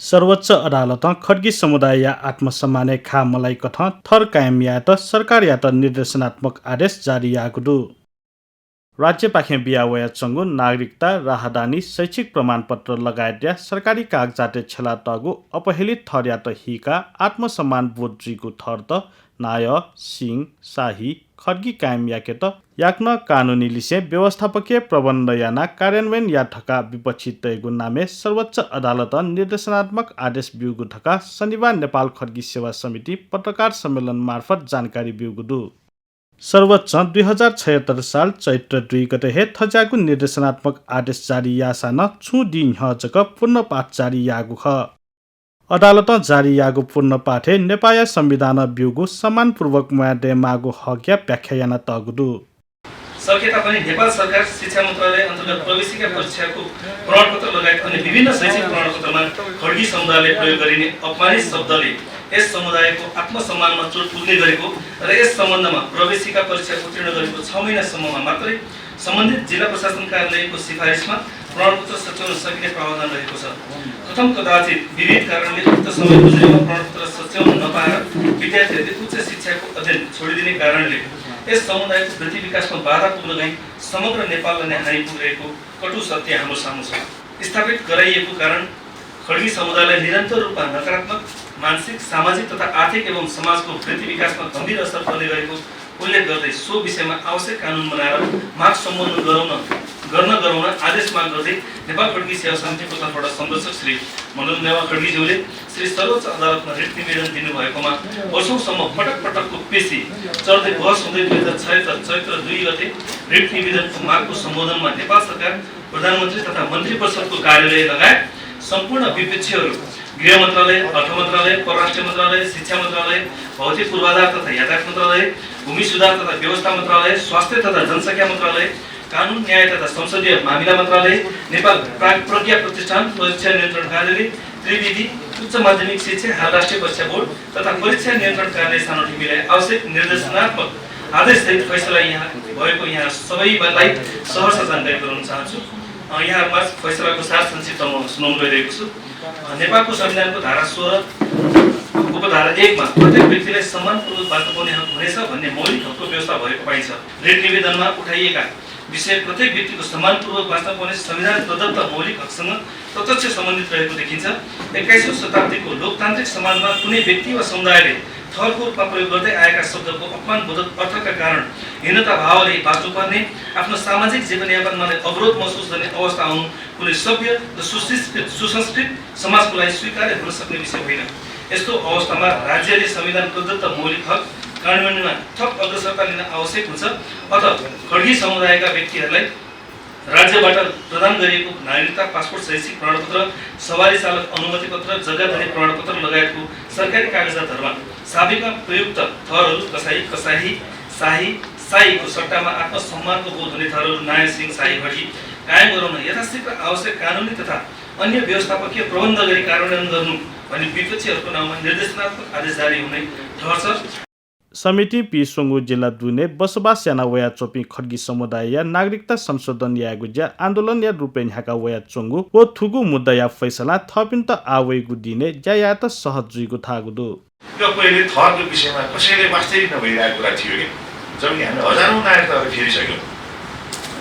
सर्वोच्च अदालत खड्गी समुदाय या आत्मसम्मान खा मलाई कथ थर कायम या त सरकार या त निर्देशनात्मक आदेश जारी यागुदु राज्य पाखे बिया वया चंगु नागरिकता राहदानी शैक्षिक प्रमाणपत्र लगायत या सरकारी कागजाते छेला तगु अपहेलित थर या त हिका आत्मसम्मान बोधजीको थर त नाय सिंह शाही खड्गी कायम याके त याक्न कानुनी लिसे व्यवस्थापकीय प्रबन्ध याना कार्यान्वयन या ठका विपक्षी तयगु नामे सर्वोच्च अदालत निर्देशनात्मक आदेश बिउगु ठका शनिबार नेपाल खड्गी सेवा समिति पत्रकार सम्मेलन मार्फत जानकारी बिउगुदु सर्वोच्च 2076 साल चैत्र 2 गते हे थजागु निर्देशनात्मक आदेश जारी यासान छु दिन हजक पूर्ण पाठ जारी यागु ख अदालत जारी यागु पूर्ण पाठे नेपाल संविधान बिउगु सम्मानपूर्वक मुयादे मागु हग्या व्याख्यान तगुदु सके तापनि नेपाल सरकार शिक्षा मन्त्रालय अन्तर्गत प्रवेशिका परीक्षाको प्रमाणपत्र लगायत अन्य विभिन्न शैक्षिक प्रमाणपत्रमा खड्गी समुदायले प्रयोग गरिने अपमानित शब्दले यस समुदायको आत्मसम्मानमा चोट पुग्ने गरेको र यस सम्बन्धमा प्रवेशिका परीक्षा उत्तीर्ण गरेको 6 महिनासम्ममा मात्रै सम्बन्धित जिल्ला प्रशासन कार्यालयको सिफारिसमा प्रमाणपत्र सच्याउन सकिने प्रावधान रहेको छ। प्रथम कदाचित विविध कारणले उक्त समय गुज्रेमा प्रमाणपत्र सच्याउन नपाएर विद्यार्थीहरूले उच्च शिक्षाको अध्ययन छोडिदिने कारणले यस समुदायको वृत्ति विकासमा बाधा पुग्न गई समग्र नेपाललाई नै हानि पुगिरहेको कटु सत्य हाम्रो सामु छ। स्थापित गराइएको कारण खड्गी समुदायलाई निरन्तर रूपमा नकारात्मक मानसिक सामाजिक तथा आर्थिक एवं समाजको वृत्ति विकासमा गम्भीर असर पर्ने गरेको उल्लेख गर्दै सो विषयमा आवश्यक कानुन बनाएर माग सम्बोधन गराउन आदेश माग गर्दै नेपाल खड्गी सेवा समितिको तर्फबाट संरक्षक श्री मनोज नेवा खड्गीज्यूले श्री सर्वोच्च अदालतमा रिट निवेदन दिनुभएकोमा वर्षौंसम्म पटक पटकको पेशी चढ्दै बहस हुँदै 2076 चैत्र 2 गते रिट निवेदनको मागको सम्बोधनमा नेपाल सरकार प्रधानमन्त्री तथा मन्त्री परिषदको कार्यालय लगायत सम्पूर्ण विपक्षीहरू गृह मन्त्रालय, अर्थ मन्त्रालय, परराष्ट्र मन्त्रालय, शिक्षा मन्त्रालय, भौतिक पूर्वाधार तथा यातायात मन्त्रालय, भूमि सुधार तथा व्यवस्था मन्त्रालय, स्वास्थ्य तथा जनसङ्ख्या मन्त्रालय, कानुन न्याय तथा संसदीय मामिला मन्त्रालय, नेपाल प्रज्ञा प्रतिष्ठान, परीक्षा नियन्त्रण कार्यालय, त्रिविधि उच्च माध्यमिक शिक्षा राष्ट्रिय परीक्षा बोर्ड तथा परीक्षा नियन्त्रण कार्यालय सानोटिमीलाई आवश्यक निर्देशनात्मक आदेश सहित फैसला यहाँ भएको यहाँ सबैलाई सहर्ष जानकारी गराउन चाहन्छु। यहाँमा फैसलाको सार संक्षिप्त म सुनाउन गइरहेको छु। नेपालको संविधानको धारा 16 उपधारा 1 मा प्रत्येक व्यक्तिलाई सम्मानपूर्वक बाँच्न पाउने हक हुनेछ भन्ने मौलिक हकको व्यवस्था भएको पाइन्छ। रिट निवेदनमा उठाइएका विषय प्रत्येक व्यक्तिको सम्मानपूर्वक बाँच्न पाउने संविधान प्रदत्त मौलिक हकसँग प्रत्यक्ष सम्बन्धित रहेको देखिन्छ। 21औं शताब्दीको लोकतान्त्रिक समाजमा कुनै व्यक्ति वा समुदायले थरको रूपमा प्रयोग गर्दै आएका शब्दको अपमानबोधक अर्थका कारण हीनता भावले बाँच्नुपर्ने आफ्नो सामाजिक जीवनयापनमा अवरोध महसुस गर्ने अवस्था आउनु कुनै सभ्य र सुसंस्कृत समाजको लागि स्वीकार्य हुन सक्ने विषय होइन। यस्तो अवस्थामा राज्यले संविधान प्रदत्त मौलिक हक कार्यान्वयनमा थप अग्रसरता लिन आवश्यक हुन्छ। अत खड्गी समुदायका व्यक्तिहरूलाई राज्यबाट प्रदान गरिएको नागरिकता, पासपोर्ट, शैक्षिक प्रमाणपत्र, सवारी चालक अनुमति पत्र, जग्गाधनी प्रमाणपत्र लगायतको सरकारी कागजातहरूमा साबिकमा प्रयुक्त थरहरू कसाही, शाहीको सट्टामा आत्मसम्मानको बोध हुने थरहरू नाय, सिंह, शाही, खड्गी कायम गराउन यथाशीघ्र आवश्यक कानुनी तथा अन्य व्यवस्थापकीय प्रबन्ध गरी कार्यान्वयन गर्नु भनी विपक्षीहरूको नाममा निर्देशनात्मक आदेश जारी हुने ठहर्छ। समिति पिसोङ्गु जिल्ला दुने बसोबास याना वया चोपी खड्गी समुदाय या नागरिकता संशोधन यागुज्या आन्दोलन या रुपेन हाका वया चोङ्गु ओ थुगु मुद्दा या फैसला थपिन त आवैगु दिने ज्या त सहज जुइगु थागुदु यो पहिले थरको विषयमा कसैले वास्तै नभइरहेको कुरा थियो कि जब हामी हजारौं नागरिकताहरू फेरिसक्यौं,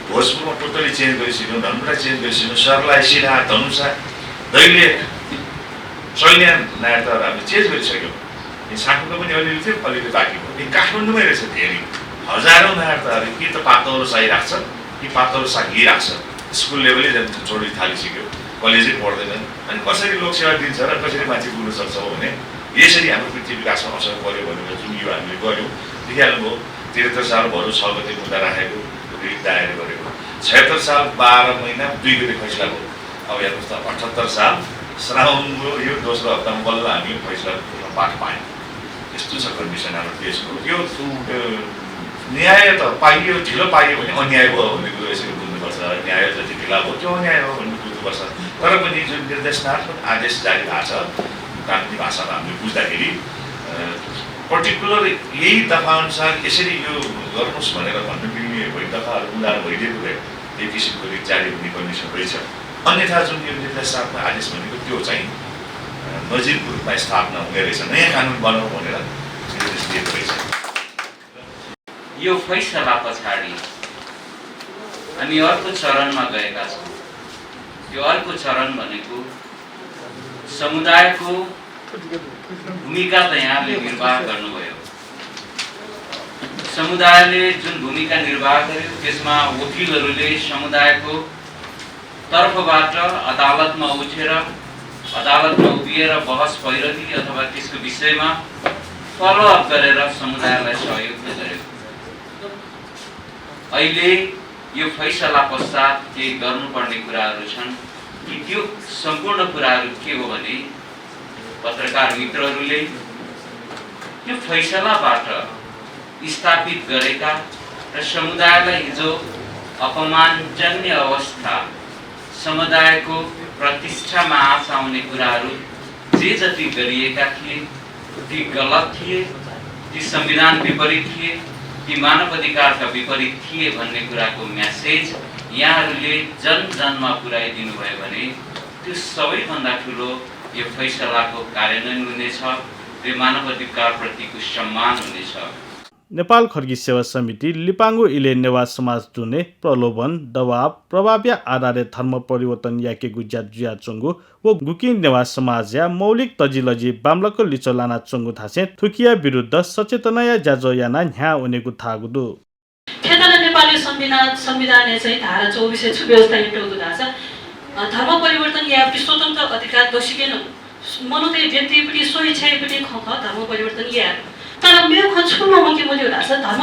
भोजपुरमा टोटली चेन्ज गरिसक्यौं, धनुषा चेन्ज गरिसक्यौं, सरलाई सिधा धनुषा दैलेख सैन्य नागरिकताहरू हामीले चेन्ज गरिसक्यौं। साकुको पनि अलिअलि थियो, अलिअलि बाँकी भयो। यो काठमाडौँमै रहेछ धेरै हजारौं नागरिकताहरू कि त पातलो साई राख्छ कि पातलो सागी राख्छ। स्कुल लेभलै छोडी थालिसक्यो, कलेजै पढ्दैनन्। अनि कसरी लोकसेवा दिन्छ र कसरी मान्छे पुग्न सक्छ भने यसरी हाम्रो पृथ्वी विकासमा असर पर्यो भनेर जुन यो हामीले गऱ्यौँ। देखिहाल्नुभयो 73 साल भरौ 6 गते मुद्दा राखेको, रिट दायर गरेको, 76 साल 12 महिना 2 गते फैसला भयो। अब हेर्नुहोस् त 78 साल श्रावणको यो दोस्रो हप्तामा बल्ल हामी फैसला पाठ पायौँ। यस्तो छ कन्डिसन हाम्रो देशको। यो न्याय त पाइयो, ढिलो पाइयो भने अन्याय भयो भन्ने कुरो यसरी बुझ्नुपर्छ। न्याय जति ढिला भयो त्यो अन्याय हो भन्ने बुझ्नुपर्छ। तर पनि जुन निर्देशनात्मक आदेश जारी भएको छ कानुनी भाषामा हामीले बुझ्दाखेरि पर्टिकुलर यही दफा अनुसार यसरी यो गर्नुहोस् भनेर भन्नु मिल्ने भई दफाहरू उदाहरण भइदिएको भए त्यही किसिमको रिट जारी हुने कन्डिसन रहेछ। अन्यथा जुन यो निर्देशनात्मक आदेश भनेको त्यो चाहिँ नजिकको रूपमा स्थापना हुने रहेछ, नयाँ कानुन बनाऊ भनेर निर्देश दिएको रहेछ। यो फैसला पछाडि हामी अर्को चरणमा गएका छौँ। यो अर्को चरण भनेको समुदायको भूमिका त यहाँले निर्वाह गर्नुभयो। समुदायले जुन भूमिका निर्वाह गर्यो त्यसमा वकिलहरूले समुदायको तर्फबाट अदालतमा उभिएर बहस भइरहने अथवा त्यसको विषयमा फलोअप गरेर समुदायलाई सहयोग गर्यो। अहिले यो फैसला पश्चात केही गर्नुपर्ने कुराहरू छन् कि त्यो सम्पूर्ण कुराहरू के हो भने पत्रकार मित्रहरूले यो फैसलाबाट स्थापित गरेका र समुदायलाई हिजो अपमानजन्य अवस्था, समुदायको प्रतिष्ठामा आँच आउने कुराहरू जे जति गरिएका थिए ती गलत थिए, ती संविधान विपरीत थिए, ती मानव अधिकारका विपरीत थिए भन्ने कुराको म्यासेज यहाँहरूले जन-जनमा पुर्याइदिनु भयो भने त्यो सबैभन्दा ठुलो यो फैसलाको कार्यान्वयन हुनेछ र मानव अधिकारप्रतिको सम्मान हुनेछ। नेपाल खड्गी सेवा समिति लिपाङ्गु इले नेवा समाज दुने प्रलोभन दबाव प्रभाव या आधारित धर्म परिवर्तन याके गुज्या जुया चंगु वो गुकी नेवा समाज या मौलिक तजिलजी बाम्लको लिचोलाना चंगु थासे थुकिया विरुद्ध सचेतना या जाजो याना न्या उनेगु थागुदु खेतला नेपाली संविधान चाहिँ धारा 24 सुव्यवस्था इन्टोगु धासा धर्म परिवर्तन या स्वतन्त्र अधिकार दोषिकेन मनोते व्यक्तिपट्टि स्वेच्छापट्टि खख धर्म परिवर्तन या तर मेरो खछुमा म के बोल्यो धासा धर्म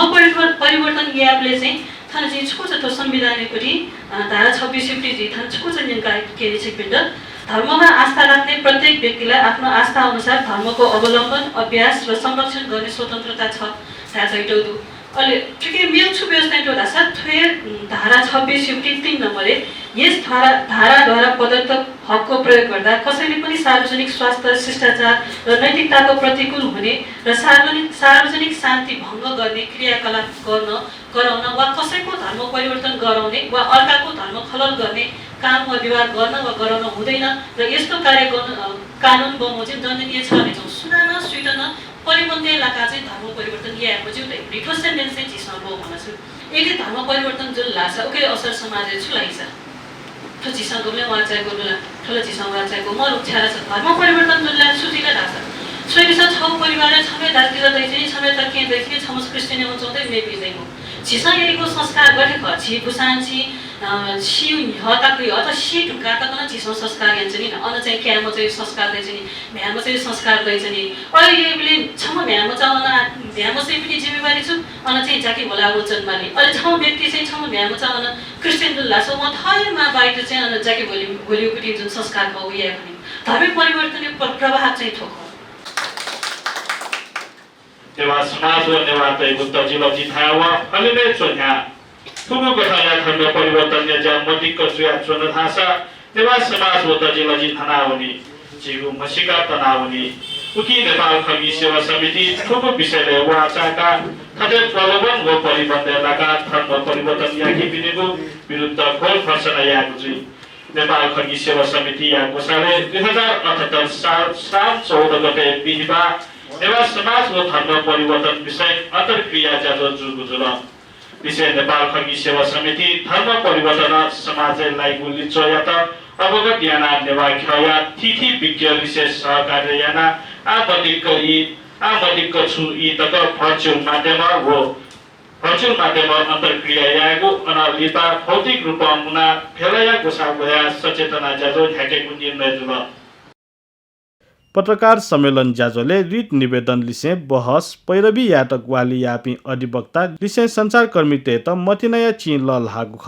परिवर्तन याले चाहिँ थाना चाहिँ छोछ त संविधानपट्टि धारा 26 पट्टि थाना छोछ निका के रे चाहिँ पिण्ड धर्ममा आस्था राख्ने प्रत्येक व्यक्तिलाई आफ्नो आस्था अनुसार धर्मको अवलम्बन अभ्यास र संरक्षण गर्ने स्वतन्त्रता छ थाहा छैटौदु अहिले ठिकै मेल छु व्यवस्था इन्टो धासा थ्वे धारा 26 युक्ति 3 नम्बरले यस धाराद्वारा प्रदत्त हकको प्रयोग गर्दा कसैले पनि सार्वजनिक स्वास्थ्य शिष्टाचार र नैतिकताको प्रतिकूल हुने र सार्वजनिक शान्ति भङ्ग गर्ने क्रियाकलाप गराउन वा कसैको धर्म परिवर्तन गराउने वा अर्काको धर्म खलल गर्ने काम वा व्यवहार गर्न वा गराउन हुँदैन र यस्तो कार्य गर्न कानुन बमोजिम दण्डनीय छ भने सुनान स्वीटन परिबन्ध इलाका चाहिँ धर्म परिवर्तन याको चाहिँ एउटा रिफोर्समेन्ट चाहिँ चिसमा लो भन्छु यदि धर्म परिवर्तन जुन लाग्छ ओके असर समाजले छुलाइछ तो चिसंगले वाचाको दुला ठुलो चिसंग वाचाको म रुक्षारा छ धर्म परिवर्तन जुनलाई सुजिला लाग्छ स्वयंसा छौ परिवार छमे दार्जिलिङ दैथिने छमे तर्के दैथिने छमस क्रिस्चियन हुँदै मेबी दैको चिसंगको संस्कार गरेको छि बुसान्छी छिउ हताको अथ सी ढुका त न चिसं संस्कार यन्छ नि अन चाहिँ क्याम चाहिँ संस्कार दैछ नि भ्याम चाहिँ संस्कार दैछ नि अहिले छम भ्याम चाउन भ्याम चाहिँ पनि जिम्मेवारी छु अन चाहिँ जाकी होला वचन माने अहिले छम व्यक्ति चाहिँ छम भ्याम चाउन क्रिस्चियन दुल्ला सो म थैमा बाहिर चाहिँ अन जाकी भोलिपट्टि जुन संस्कार हो या पनि धर्म परिवर्तन प्रभाव चाहिँ ठोक नेवा समाज व नेवा तैगु तजिलजी थावा हलिने चोन्या थुगु गठाया धर्म परिवर्तन या जमतिक जुया चोन थासा नेवा समाज व तजिलजी थानावनी जिगु मसिका तनावनी उकी नेपाल खगी सेवा समिति थुगु विषयले वाचाका थजे प्रलोभन व परिबन्ध लगा धर्म परिवर्तन याकी बिनेगु विरुद्ध घोर घोषणा यागु जी नेपाल खगी सेवा समिति या गोसाले 2078 साल 14 गते बिहिबार नेवा समाज व धर्म परिवर्तन विषय अन्तर्क्रिया जाजो जुगुजुल विषय नेपाल खगी सेवा समिति धर्म परिवर्तन समाजलाई गुलिचो या त अवगत याना नेवा खया तिथि विज्ञ विशेष सहकार्य याना आबदिक छु यी तक भर्चुअल माध्यम अन्तर्क्रिया यागु अनलिपा भौतिक रूपमा मुना फेलया गोसा गया सचेतना जाजो ढाकेको निर्णय जुल पत्रकार सम्मेलन जाजोले रिट निवेदन लिसे बहस पैरवी याटक वाली यापी अधिवक्ता लिसे संचारकर्मी ते त मतिनया चीन ल लागु ख